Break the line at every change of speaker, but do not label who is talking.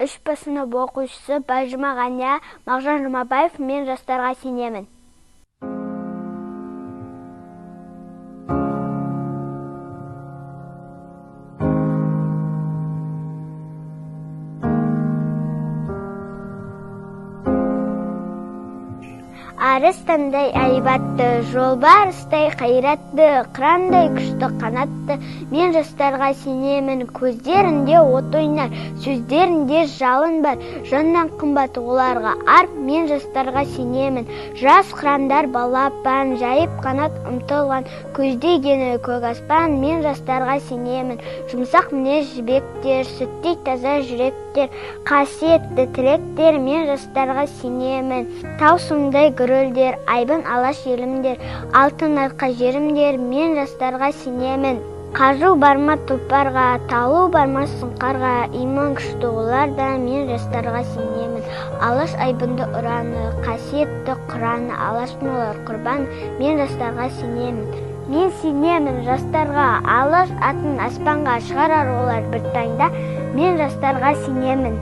3Б сынып оқушысы Байжұма Ғания, Мағжан Жұмабаев, мен жастарға сенемін. Арыстандай айбатты, жолбарыстай қайратты, қырандай күшті қанатты, мен жастарға сенемін. Көздерінде от ойнар, сөздерінде жалын бар, жаннан қымбат оларға ар, мен жастарға сенемін. Жас қырандар балапан, жайып қанат ұмтылған, көздегені көк аспан, мен жастарға сенемін. Жұмсақ мінез жібектер, сүттей таза жүректер, қасиетті тілектер, мен жастарға сенемін. Тау суындай гүрілдер, айбын алаш елімдер, алтын арқа жерімдер, мен жастарға сенемін. Қажу барма тұлпарға, талу барма сұңқарға, иман күшті оларда, мен жастарға сенемін. Алаш айбынды ұраны, қасиетті Құраны, алаштың олар құрбаны, мен жастарға сенемін. Мен сенемін жастарға, алаш атын аспанға шығарар олар бір таңда, мен жастарға сенемін.